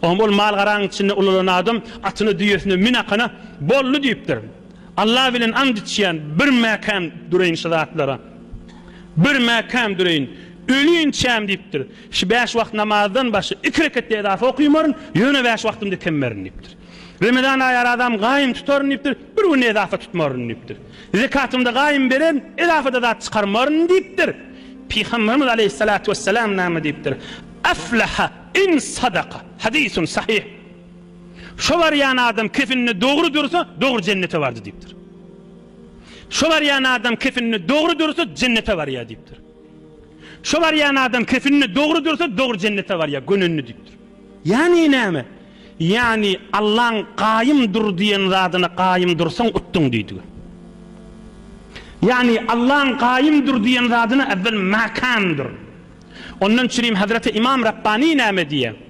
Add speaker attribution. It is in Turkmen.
Speaker 1: Oňam ol mal-garaň içinde ulalan adam atyna, düýesine mün akana, Boldy diýipdir. Alla bilen ant içýän, bir mäkäm duraýyn şu zatlara. Bir mäkäm duraýyn. Ölinçäm diýipdir. Şu bäş wagt namazdan başga iki reketde edafa okymaryn, ýöne bäş wagtymda kemmerin diýipdir. Remezan aýy arazam gaýym tutaryn diýipdir, bir gün edafa tutmaryn diýipdir. Zekatymda gaýym bererin, edafada zat çykarmaryn diýipdir. Pygamberimiz aleýhissalatu wessalam näme diýipdir? Aflaha in sadaka. Hadisun sahih. Şo barýan adam kefinde dogry dursa, dogry jennete bardy diýipdir. Şo barýan adam kefinde dogry dursa, jennete barýar diýipdir. Şo barýan adam kefinde dogry dursa, dogry jennete barýar, gönendi diýipdir. Ýagny näme? Ýagny Allaň gaýym dur diýen zadyna gaýym dursaň utduň diýdigi. Ýagny Allaň gaýym dur diýen zadyna äwwel mäkäm dur. Ondan çürim Hazreti Imam Rabbani näme diýýär?